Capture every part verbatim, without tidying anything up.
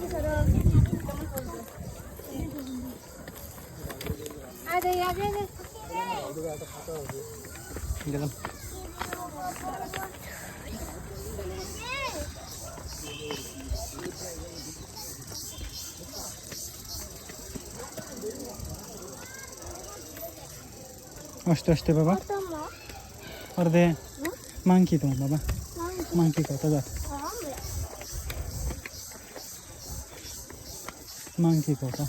Are, are, are. Gelo. Aste aste baba. Orde monkey tong baba. Monkey kota jat. Monkey kota.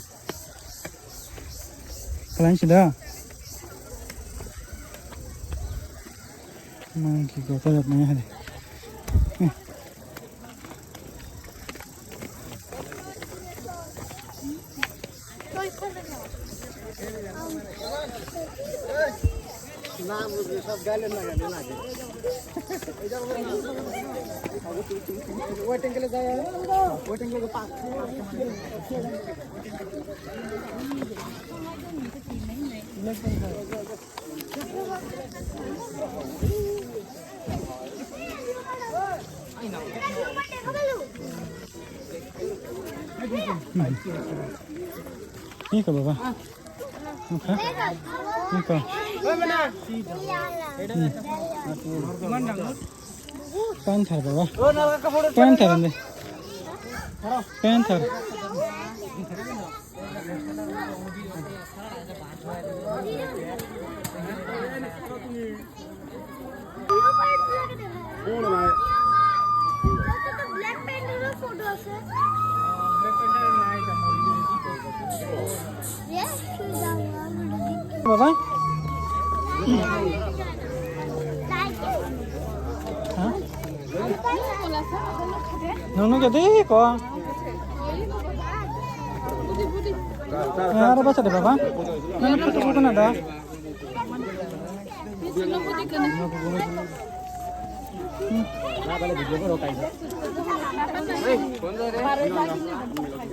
Kalang sida. Monkey kota jat nai hade. Waiting ke liye jaya, waiting ke liye. Ini ke baba. Oke. Ini ke. Panther baba. Panther ini. Panther. Baba? Ha? Nunu jadi ko. Ara baca deh baba. Nunu photo ko na da.